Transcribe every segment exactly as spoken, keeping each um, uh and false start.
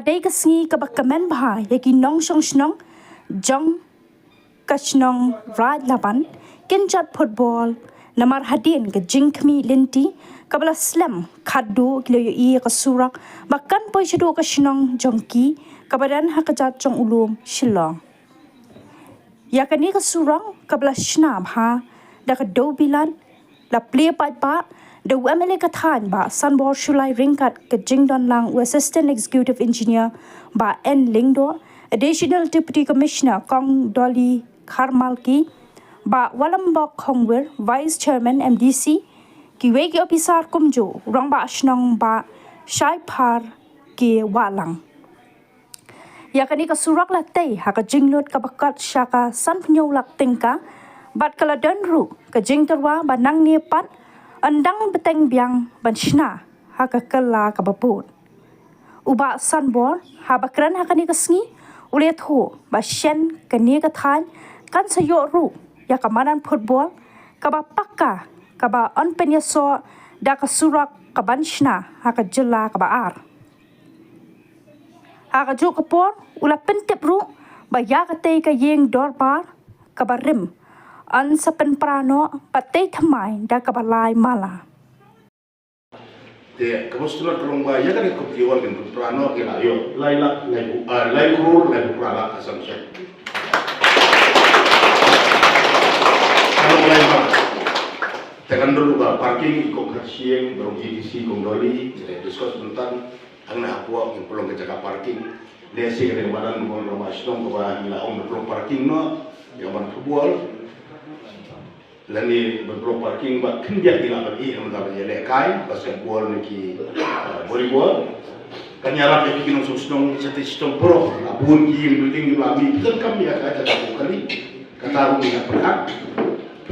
Dei ka sngi kaba kmen bha ïa ki nongshong shnong jong ka shnong Raid Laban, kin jot football namar hadien ka jingkhmih lynti kaba la slem, khadduh ki la ïohi ïa ka surok ba kan poi shaduh ka shnong jong ki kaba don ha ka jait jong u lum Shillong. Ïa kane ka surok kaba la shna bha da ka dewbilat la plie paidbah da u M L A ka thaiñ Bah Sanbor Shullai ryngkat ka jingdon lang u Assistant Executive Engineer Bah N Lyngdoh, Additional Deputy Commissioner Kong Dolly Kharmalki, Bah Walambok Khongwir, Vice Chairman M D C, kiwei ki ophisar kumjuh u Rangbah Shnong Bah Shaiphar K Wahlang. Ïa kane ka surok la tei ha ka jinglut kaba kot sha ka sanphew lak tyngka bad ka la don ruh ka jingtyrwa ba nangne pat yn dang bteng biang ban shna ha ka kylla kaba bud. U Bah Sanbor haba kren ha kane ka sngi u la ïathuh ba shen kane ka thaiñ kan sa ïoh ruh ïa ka madan football kaba pakka kaba yn pynïasoh da ka surok kaban shna ha ka jylla kaba ar. Ha kajuh ka por u la pyntip ruh ba ïa katei ka ïing dorbar kaba rim yn sa pynpra noh bad tei thymmai da kaba lai mala. Te kaba sdang ka long ba ïa kane ka community hall kin pynpra noh ki la ïoh lai lak lai bu- ah, lai klur lai bu phra lak assumption. Ka long lai mala. Te kan don ruh ka parking i Kong Kharshiing, Barong A D C, Kong Dolly, te discuss bynta hangne hapoh ngin pynlong ka jaka parking. Lehse ka dei ka madan ban rama shnong kaba ngi la ong ban pynlong parking noh ïa ka madan football. Lane ban pynlong parking ba khyndiat ngi lah ban ïeh na ka madan ïalehkai basketball ne ki, eh, volleyball. Kan ïarap ïa phi ki nongshong shnong shatei shatei baroh, la bun ki ïing building kiba la mih, phi donkam ïa ka jaka kali. Kata ruh ngi hap pyrkhat.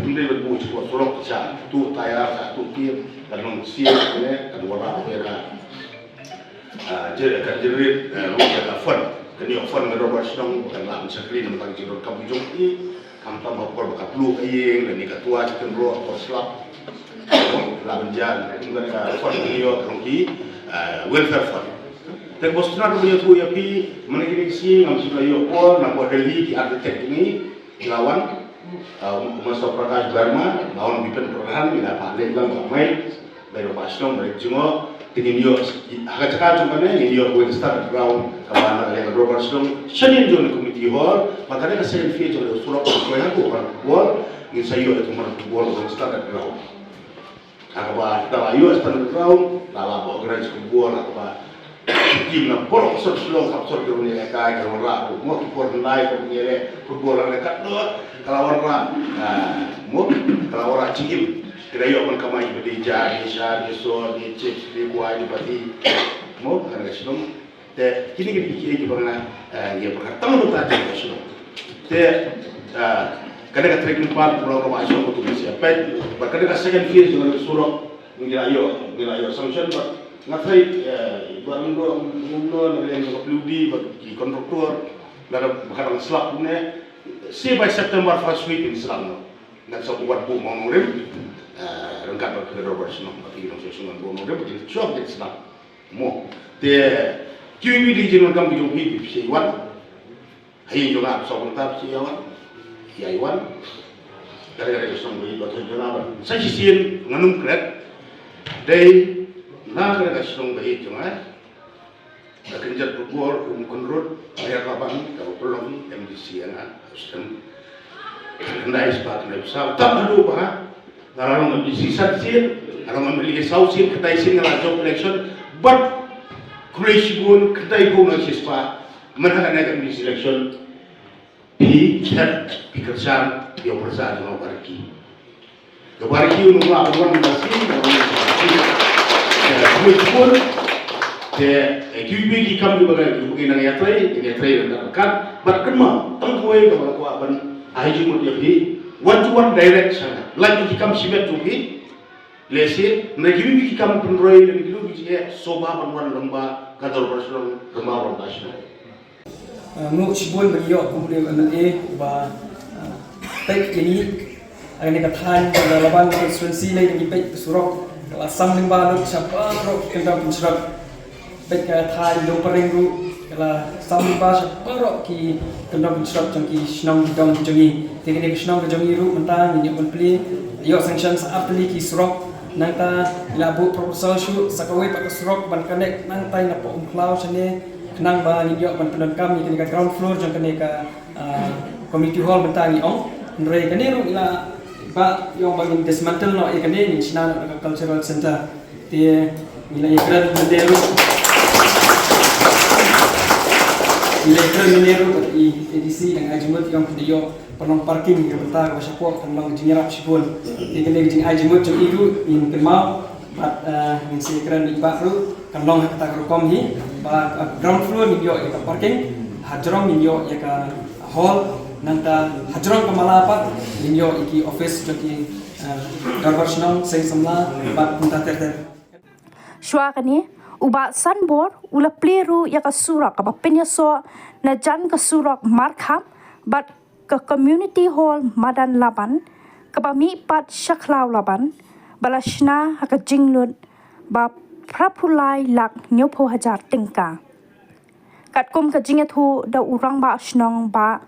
Phi dei ban buh sha surok, sha tuh tayar, sha tuh tiar, kan long ksiar ne, kan wanrah ïa ka Ah, je ka jerit, eh, ruh ïa ka fund. Kan ïoh fund ka dorbar shnong ba kan lah ban shakri namar ka jingdonkam ka jong ki. Khamtam ha por ba ka plu ka ïing lane ka twa ka kynroh ha por slap. Lah ban jia kum kane ka fund kan ïoh ka long ki, eh, welfare fund. Te ka bos tnat ruh ban ïathuh ïa phi, mynne kine ki sngi ngam shym la ïoh por na ka Delhi ki architect ngi. Ki la wan, ah, u Master Prakash Verma, la wan ban pynpra, ngi la pha leit lang ba mai, ba ïoh ba shnong, ba ïoh jngoh, te ngin ïoh, ha ka jaka jong kane, ngin ïoh kawei ka standard ground, kaba na ka liang ka dorbar shnong, sha lynti jong ka community hall, bad kane ka second phase jong ka surok, kawei ha ka football, ngin sa ïoh ïa ka football, ka standard ground. Ha kaba da la ïoh standard ground, da la ba organize football, ha kaba team na baroh ka sor Shillong, ka sor ki rung ïalehkai, ka la wanrah, mo ki por nai, ki rung ïaleh football ha katno, ka la wanrah, ah, mo, ka la wanrah jingim. Ki da ïoh ban kamai ba dei ja, dei sha, dei sor, dei chips, dei kwai, dei pati. Mo, ha ka Shillong. Te kine ki dei kiei kiba nga, eh, ïa pyrkhat tang mynta jong ka shnong. Te, eh, kane ka trekking path ba long ba shnong ka tu sia pet, ba kane ka second phase jong ka surok ngi la ïoh, ngi la ïoh sanction, ba nga tharai, eh, ba ngin do, ngin do na ka liang ka P W D ba ki contractor, lada ba ka dang slap ne, say by September first week in slam no. Ngan sa buh wat buh mong rim, eh, ryngkat bad ka dorbar shnong, bad ki nongshong shnong, buh mong rim, ba kin shnong kin shnong. Mo. Te, kiwei kiwei de ki jingdonkam ki jong phi, phi ïa wan. Ha ïing jong nga, shu wan, phi ïa wan. Ïa wan. Ka dei ka dei ka shnong ba ïeit ba thoh jong nga ba sa shisien ngan ym klet. Dei na ka dei ka shnong ba ïeit jong nga. Ka kynjat football, um kynrut, Raid Laban, kaba pynlong M D C ïa nga, Houston. Khyndai spah, khyndai spah, tam haduh ba nga la long M D C san sien, nga la long M L A saw sien, khyndai sien nga la jop election, bad khublei shibun, khyndai phew na shi spah, mynta kane ka M D C election, phi khet, phi kyrshan, phi ïoh pyrshah jong nga u Bah Ricky. Ka Bah Ricky u nonglah ban wan na sien, ban wan na sien. Te, khublei shibun. Te, eh, kiwei kiwei ki kam kiba ngi, kiba ngi nang ïatrei, ngi ïatrei ryngkat ryngkat. Bad kynmaw, tang kawei kaba nga kwah ban ai jingmut ïa phi. One to one direct sha nga. Lait ki kam shimet jong phi. Lehse, hynrei kiwei kiwei ki kam pynroi, lane kiwei kiwei ki jingeh, sngewbha ban wan lyngba ka dorbar shnong, lyngba u rangbah shnong. Ah, nguh shibun ba ngi ïoh kum u M L A uba, ah, peit ïa ngi. Ha kane ka thaiñ Raid Laban constituency lei ngi peit ka surok ka la sam lyngba lut sha baroh ki kynta pynshrong. Peit ka thaiñ Dongparing ruh, La sam lypa sha baroh ki kyndong ki surok jong ki shnong ki dong jong ngi. Te kane ka shnong ka jong ngi ruh mynta ngin ïoh ban plie, ïoh sanction sa artylli ki surok. Nangta ngi la buh proposal shuh sa kawei pat ka surok ban connect nangtai na Umkhlaw shane, khnang ba ngin ïoh ban pyndonkam ïa kane ka ground floor jong kane ka, ah, community hall mynta ngi ong. Hynrei kane ruh ngi la, ba ïoh ba ngin dismantle noh ïa kane, ngin shna noh ka cultural center. Te ngi la ïakren mynne ruh. Ngi la ïakren mynne ruh bad i A D C dang ai jingmut ïa kane, ïoh ban long parking ïa ka bynta kaba shapoh kan long jingïarap shibun. Te kane ka jingai jingmut jong i ruh ngin kynmaw bad, eh, ngin sa ïakren bad i bah ruh kan long ha kata ka rukom hi ba, eh, ground floor ngin ïoh ïa ka parking, ha jrong ngin ïoh ïa ka hall, nangta ha jrong ka mala pat ngin ïoh ïa ki office jong ki, eh, dorbar shnong, seng samla bad kumta ter ter. Shuwa kane, u Bah Sanbor u la plie ruh ïa ka surok kaba pynïasoh na jan ka surok Markhap bad ka Community Hall Madan Laban, kaba mih pat sha Khlaw Laban, ba la shna ha ka jinglut ba phraphew lai lak hynñiewphew hajar tyngka. Katkum ka jingïathuh da u Rangbah Shnong Bah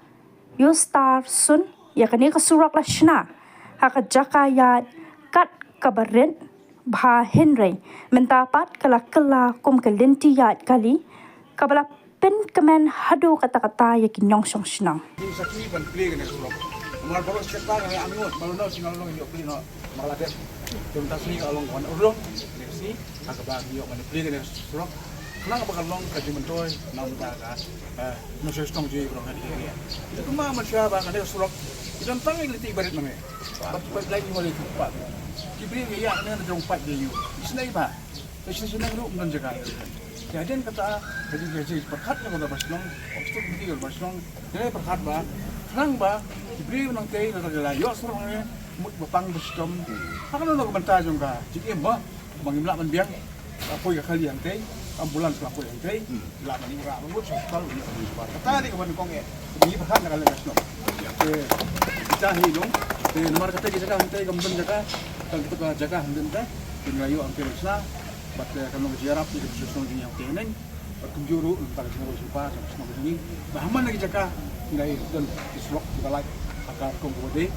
Yustar Sun, ïa kane ka surok la shna ha ka jaka ïaid kat kaba rit bha, hynrei mynta pat ka la kylla kum ka lynti ïaid kali kaba la pynkmen haduh katta katta ïa ki nongshong shnong. Kin sakhi ban plie kane ka surok. Mar baroh shi katta nga ïa ngut, mar baroh shi nga long ïoh plie noh, mar la dep. Te mynta sngi ka long wan urlong, kane ka sngi ha kaba ngi ïoh ban plie kane ka surok. Khnang ba ka long ka jingmyntoi na bynta ka, eh, nongshong shnong jong ngi baroh hangne. Te kumba mynshuwa ba kane ka surok i don tang ïa ki lynti barit nangne. Bad ki pipeline ki wan ïa ki pat. Ki briew ki ïa kane na jrong pat ki ïa. Isynei ba Te shisha shisha ruh ym don jaka. Te hadien kata ka jing, ka jingpyrkhat na ka dorbar shnong, ka stuk miti ka dorbar shnong, te pyrkhat ba khnang ba ki briew nangtei lada ki la ïoh surok ne mut ba pang ba shitom. Ha kano kano ka bynta jong ka jingim ba ba ngim lah ban biang. Ka poi ka kali hangtei, ambulance ka la poi hangtei. Lah ban ïa ka ngut sha hospital, ïa ka ngut sha hospital. Kata dei kaba nyngkong eh. Ngi pyrkhat na ka liang ka shnong. Te kita hi dong. Te namar kata ki jaka hangtei kam don jaka. Tang kita ka jaka hangtei. Te ngi la ïoh hangtei la shna. Bad, eh, ka long ka jingïarap ïa ka shnong jong ngi hangtei haneng. Bad kumjuh ruh nangta ka jingïarap jingpang ka shnong jong ngi. Ba ha man la ki jaka ngi la ïoh don ki surok kiba lait ha ka rukom kaba dei.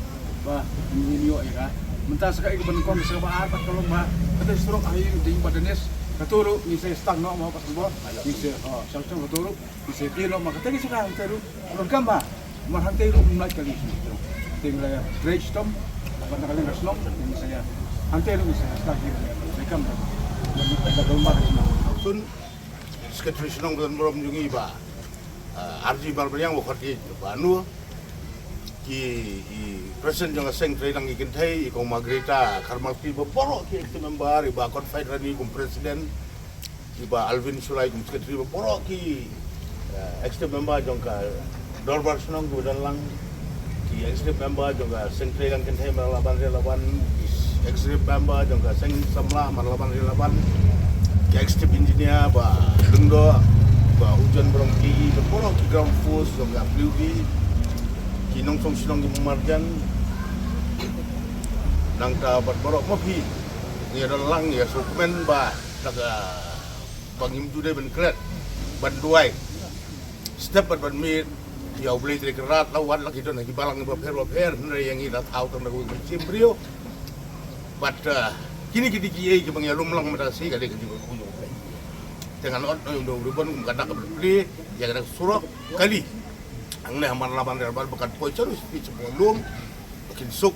Ba ngin ïoh ïa ka. Mynta sa kaei kaba nyngkong, sa kaba ar pat ka long ba kata surok ha ïing ding ba Dennis. Kato ruh ngin sa stang noh ma pat ka bor. Ngin sa, oh, sa stang kato ruh. Ngin sa plie noh ma kata ki jaka hangtei ruh. Ruh kam ba. Mar hangtei ruh ngim lait kali. Te ngi la ïa trei shitom. Bad na ka liang ka shnong ngin sa ïa. Hangtei ruh ngin sa stang hi. Sa kam ba. Ba ka long ba ka shnong. Sun Secretary Shnong Don Burom jong ngi ba, ah, R G Marbaniang ba khot ïa ba nu. Ki, i President jong ka Seng Treilang ki Kynthei, i Kong Margarita Kharmarti, ba baroh ki executive member, i Bah Confied Rani kum President, i Bah Alvin Shullai kum Secretary, ba baroh ki, eh, executive member jong ka Dorbar Shnong kiba don lang, ki executive member jong ka Seng Treilang Kynthei Marlaban Rilaban, ki executive member jong ka Seng Samla Marlaban Rilaban, ki executive engineer Bah Lyngdoh, Bah Ujan Barong ki, bad baroh ki ground force jong ka P W D, ki nongshong shnong ki marjan, nangta bad baroh ma phi ngi don lang ïa sngewkmen ba da kaba ngim ju dei ban klet ban duwai step bad ban mih ïa U Blei Trai Kynrad, la wat la ki don ha ki balang bapher bapher, hynrei ïa ngi la thaw tang da kawei ka mynsiem briew. Bad, eh, kine ki dei kiei kiba ngi ïalum lang mynta shi ka dei ka jingkyrkhu jong U Blei. Te ngan ot noh ïa u ribbon kum ka dak ka plie ïa ka dak surok kali. Hangne ha Marlaban Rilaban ba kan poi sha u sha phi sha Mawlum ba kin suk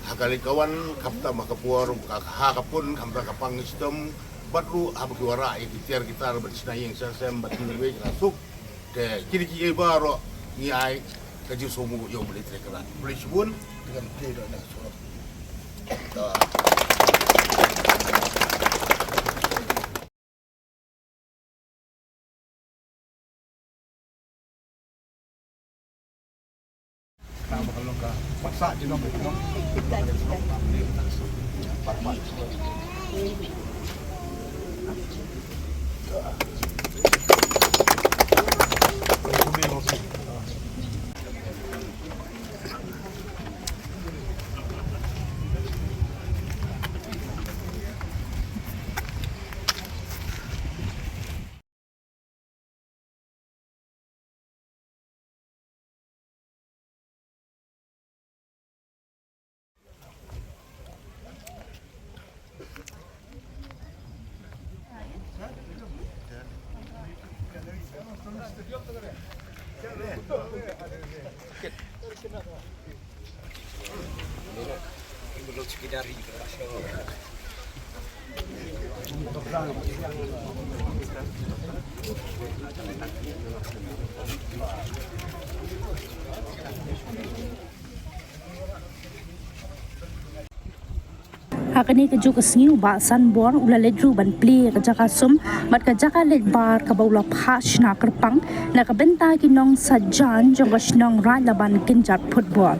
ha ka leit ka wan, khamtam ha ka por, ka ha ka pun, khamtam ka pang shitom. Bad ruh haba ki wanrah ïa ki tiar ki tar ban shna ïing shna sem bad ki nongwei ki la suk. Te kine kiei baroh ngi ai ka jingsngewnguh ïa U Blei Trai Kynrad. Khublei shibun. Te kan plie da na surok. Ha kane ka juh ka sngi u Bah Sanbor u la leit ruh ban plie ka jaka sum bad ka jaka leit bar kaba u la phah shna kyrpang na ka bynta ki nongsajan jong ka shnong Raid Laban kynjat football.